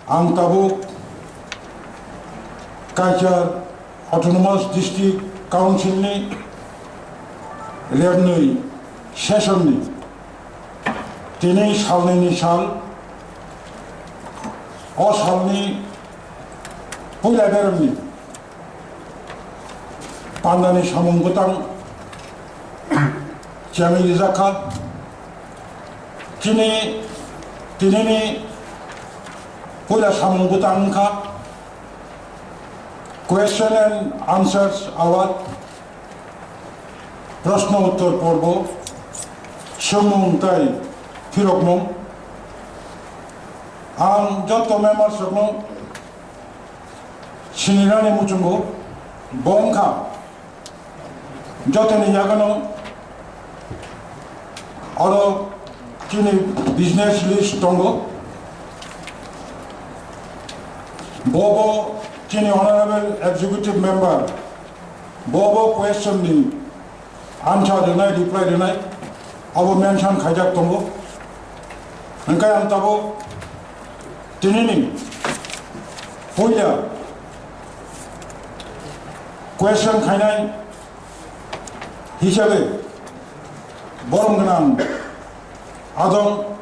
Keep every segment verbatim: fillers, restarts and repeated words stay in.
Ang tabuk Cachar Autonomous District Council ni rebnwi session ni tini salnwi ni sal, o salni puila beremni pandani samung bwtang chengwi rijak kha. Chini tinini puila samung bwtang wngkha question and answers hour, proshno uttor porbo, swngmung tei phirokmung. Ang joto members rokno sinirani muchungo bo wngkha jotoni yagano oro chini business list tongo. Bobo chini honorable executive member bobo question ni answer rwnai, reply rwnai, abo mention khaijak tongo. Hwnkhe ang tabuk tinini puila question khainai hisabe borom gwnang adong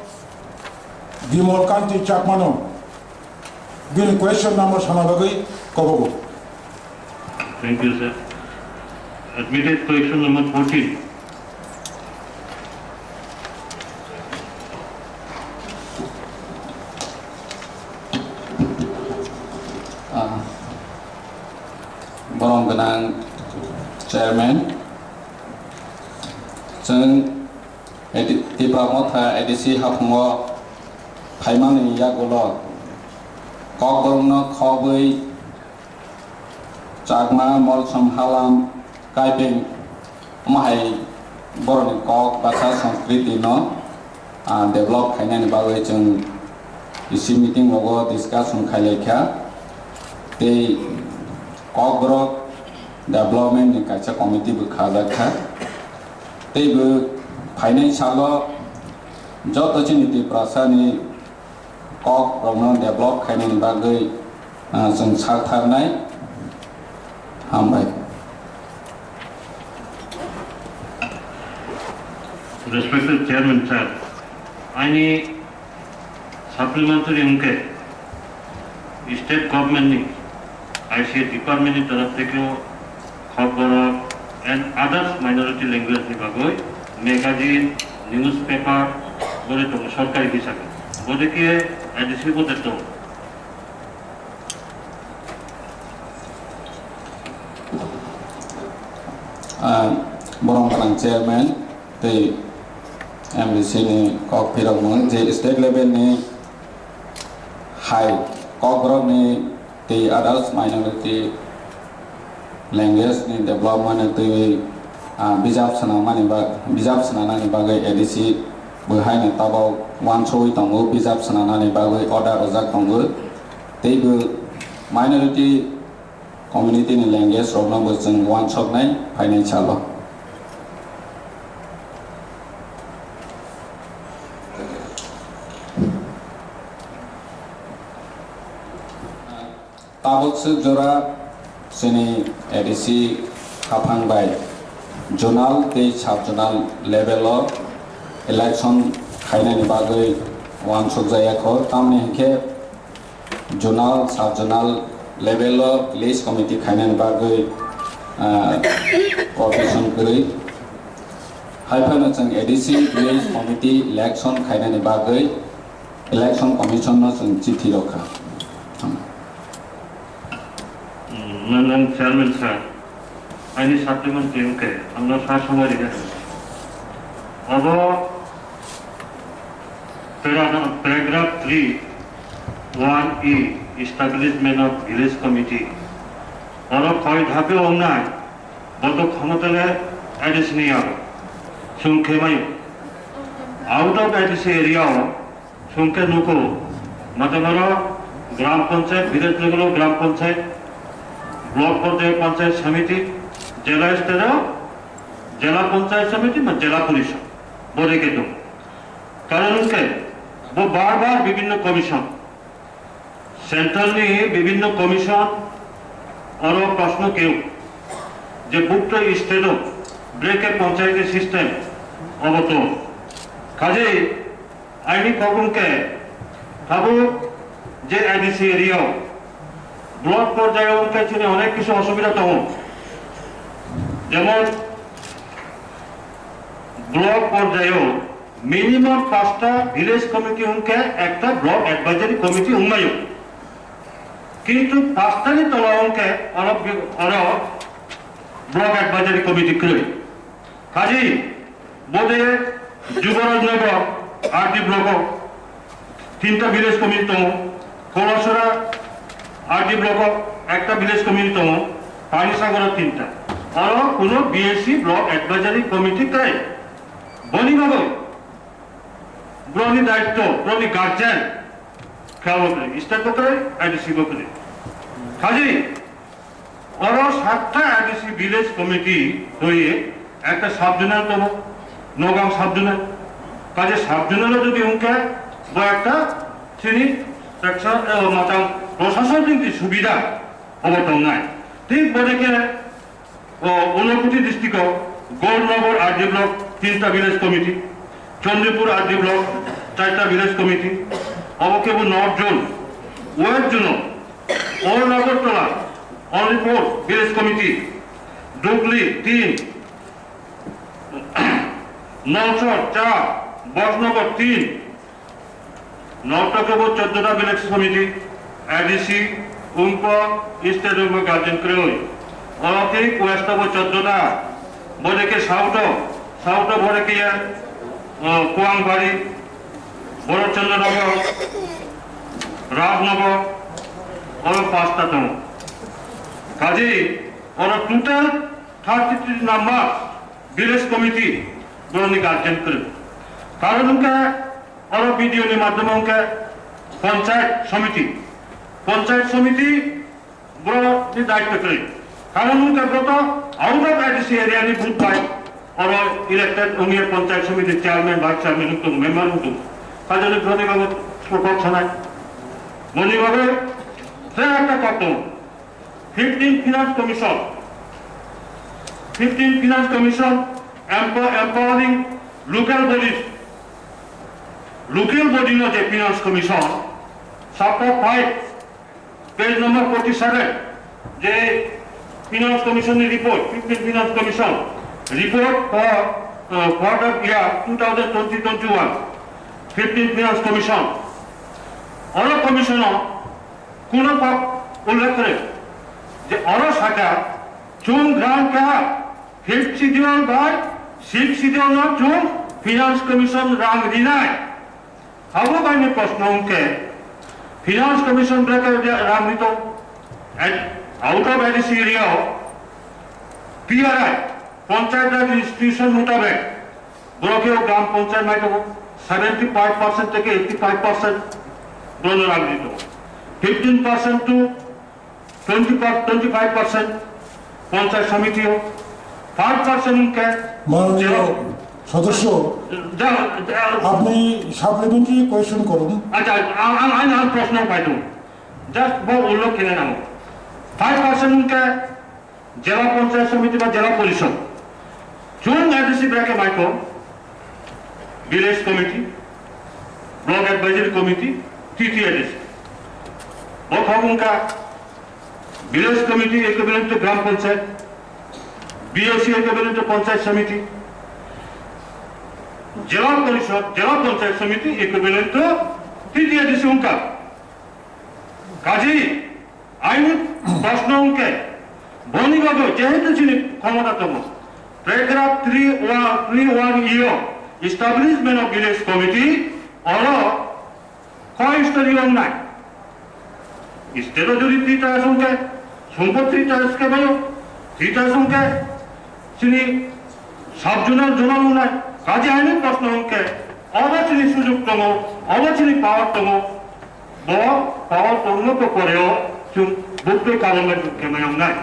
Bimal Kanti Chakmano bini question number sana bagwi kobogo. Thank you, sir. Admitted question number fourteen. Ah, borom gwnang chairman, chwng A D, Tipra Motha A D C haphango phaimani yagulo kokborokno khobwi Chakma, Molsom, Halam, Kaipeng, omo hai borokni kok, basa, sanskriti no, ah, develop khainani bagwi chwng isi meeting rogo discussion khailai kha. Tei kokborok development ni kaisa committee bo khajak kha. Tei bo phainai salo joto chini Tiprasa ni kok rokno develop khainani bagwi, ah, chwng sak tharnai. Hambai. Respected Chairman sir, aini supplementary hwnkhe state government ni I C A department ni torop thekeo Khobor and others minority language ni bagwi magazine, newspaper bore tongo sorkari hisab. Bodekhe A D C bode tongo. Ah, borom gwnang chairman tei M D C ni kok phirokmung je state level ni hai kokborok ni tei others minority language ni development ni twi, ah, bijap swnamani bag-, bijap swnanani bagwi A D C bo haino tabok uansugwi tongo, bijap swnanani bagwi order rwjak tongo. Tei bo minority community ni language rokno bo chwng uansuknai phainai salo. Tabuk swk jora chini A D C haphang bai zonal tei sub zonal level o election khainani bagwi uansuk jaya kho, tamni hinkhe zonal, sub zonal level o village committee khainani bagwi, ah, cooperation kwrwi. Haiphano chwng A D C village committee election khainani bagwi Election Commission no chwng chithi rw kha. Nang, nang Chairman sir, aini supplement twi wngkhe ang no sa somai rwkha. Obo para-, paragraph three one E, establishment of village committee. Oro khoi dhapi wngnai, boto khomotale A D C ni yago. Chwng khe mayo. Out of A D C area o Songkhe nuko, matamaro gram panchayat, village level o gram panchayat, block porjai panchayat samiti, jela stere o jela panchayat samiti, ma jela porishod, bo rege do. Karon hwnkhe bo bar bar bibhinno commission, Central ni bibhinno commission oro proshno keu je bukto state o brekhe panchayati system obo to. Kaje aini kok wngkhe tabuk je A D C area o block porjayo wngkhe chini onek kisu osubida tongo. Jemon block porjayo minimum pasta village committee wngkhe ekta block advisory committee wngmaio. Kintu pasta ni tola wngkhe oro, oro block advisory committee kwrwi. Kaji bode Juboraj Nagar R D block o tinta village committee tongo, Kolasora R D block o ekta village committee tongo, Panisagar o tinta. Oro kuno B A C block advisory committee kwrwi. Boni bagwi borokni daitto, borokni guardian khe abo kwrwi, state bo kwrwi, A D C bo kwrwi. Kaji oro satta A D C village committee hoye ekta sub-zonal tongo, Nagaon sub-zonal. Kaje sub-zonal o jodi wngkhe bo ekta chini eksa, eh, matang prosason ni subida obo tongnai. Thik bode khe o Unakoti district o Gaurnagar R D block tinta village committee, Chandipur R D block charta village committee, obo khe bo North Zone, West Zone o All Agartala only four village committee, Dugli tin, Nalsor char, Bosnagar tin, North o kebo choddo ta village committee, A D C, wngkha state wngkha guardian kwrwi. Oro thik West o bo choddo ta, bode khe South o, South o bode khe, uh, Kuangbari, Bharat Chandra Nagar, Rajnagar, oro pasta tongo. Kaji oro total thirty three number village committee borokni guardian kwrwi. Karon wngkha oro B D O ni madhyamo wngkha panchayat samiti. Panchayat samiti borokni daitto kwrwi. Karon wngkha borok to out of A D C area ni vote bai oro elected wngya panchayat samiti chairman, vice chairman wngtong, member wngtong. Kajani borokni bagwi kok sanai. Boni bagwi tei ekta kok tongo. Fifteen Finance Commission, fifteen Finance Commission empo-, empowering local bodies, local body no je Finance Commission, chapter five, page number forty seven, je Finance Commission ni report, fifteen Finance Commission report for, uh, quarter year two thousand twenty twenty-one, fifteen Finance Commission, oro Commission o Kuno kok ullekh kwrwi je oro sakha, chwng grant keha fifth schedule bai sixth schedule no chwng Finance Commission rang rinai. Abo bai ni proshno wngkhe, Finance Commission brekhe rang rito, at, out of A D C area o P R I, Panchayat Raj Institution mutabek, borok khe o gram panchayat mai tongo, seventy five percent theke eighty five percent borokno rang ri tongo. Fifteen percent to twenty, twenty five percent panchayat samiti o, five percent hwnkhe মাননীয় জেলা সদস্য, জেলা, জেলা, আপনি supplementary question করুন। আচ্ছা, আ-, আ-, আ-, আ-, প্রশ্ন পাইতো। Just bo উল্লেখ করে নাও। Five percent hwnkhe Jela Panchayat Samiti ba Jela Porishod. Chwng A D C brekhe maiko, Village Committee, Block Advisory Committee, T T A D C. Bo thok wngkha Village Committee equivalent to Gram Panchayat, B A C equivalent to Panchayat Samiti, Jela Porishod, Jela Panchayat Samiti equivalent to T T A D C wngkha. Kaji, aini proshno hwnkhe, boni bagwi jehetu chini khomota tongo, paragraph three one, three one E o, establishment of village committee, oro koi story wngnai. State o jodi three tiers hwnkhe, songkho three tiers khe bayo, three tiers hwnkhe, Chini sub-zonal, zonal wngnai, kaji aini proshno hwnkhe, obo chini sujug tongo, obo chini power tongo, bo power tongno to poreo chwng buktwi karon bai khe mayong nai.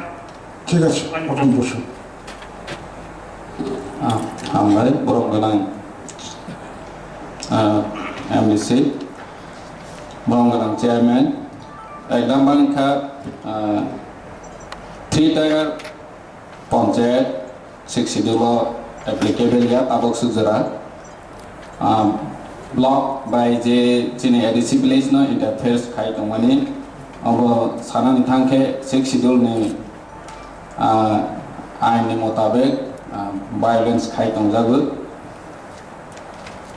ঠিক আছে, আপনি বসুন। Ah, hambai, borok gwnang, ah, M D C, borok gwnang chairman, Ek number wngkha, ah, three tier panchayat six schedule o applicable ya tabok sujra. Ah, block bai je chini A D C village no interface khai tongmani, abo sanani thangkhe six schedule ni, ah, ain ni motabek, ah, violence khai tongjago.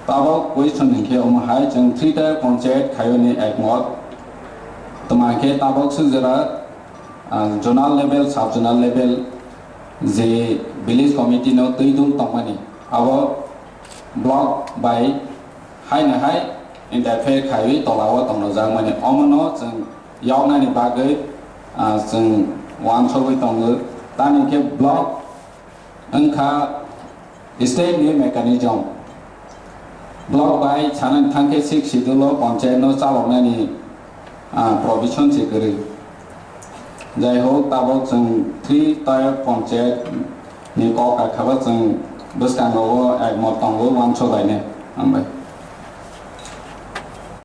Tabok question hinkhe omo hai chwng three tier panchayat khayoni ekmot. Tma khe tabok sujra, ah, zonal level, sub zonal level je village committee no twi dul tongmani, abo block bai hai na hai interfere khaiwi tolao tongno jakmani. Omono chwng yoknani bagwi, ah, chwng wansogwi tongo. Tani khe block wngkha state ni mechanism. Block bai sanani thangkhe six schedule o panchayat no chaloknani, ah, provision se kwrwi. Jai hok, tabok chwng three tier panchayat ni kok kakhaba chwng bwskango o ekmot tongo, wansok lainai. Hambai.